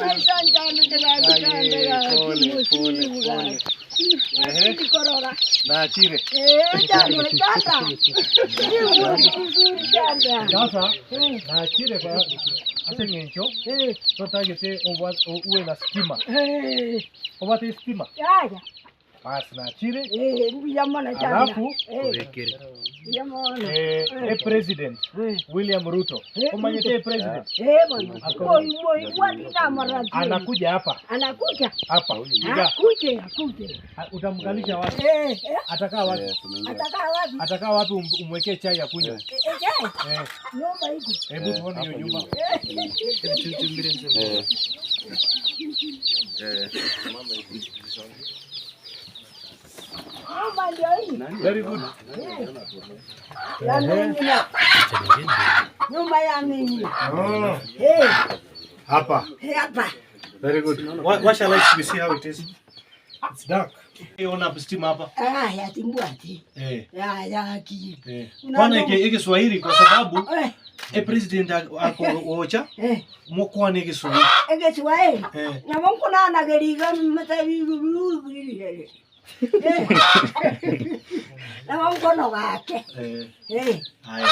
Aye, pole, pole, pole. Ehe. Korora. Nachire. Eh, chanda, chanda. Vizuri chanda. Sasa nachire kwa ase ng'encho totagete uwe na stima. Eh, Obate stima. yaya. Basi nachire. Eh, mbuya mona chanda. Alafu Eh, mbuya mona. President William Ruto. Eh, Umanyete president Eh, bwana. Moi moi wati na marati. anakuja hapa Anakuja. hapa. Iga. Akuje, akuje. Utamkalisha wapi? Eh, eh, Atakaa wapi? Atakaa wapi? Atakaa wapi umwekee chai ya kunywa? Eh, eh, Eh, nyumba iko. hebu tuone hiyo nyumba. Nyumba ndio hii. Very good. Ya mimi na. Nyumba ya mimi. Oh, Eh, hapa. hapa. Very good. Washa lights, we see how it is. It's dark. Ona stima hapa. Ah, ya timbwati. Eh. Ya ya ki. Eh. Kwana iki Kiswahili kwa sababu Eh, president ako ocha eh. mokwane Kiswahili. Egeswaeli. Eh. Na mungu na anageriga mtabiru. Eh. Na mungu no gake. Eh. Eh. Haya.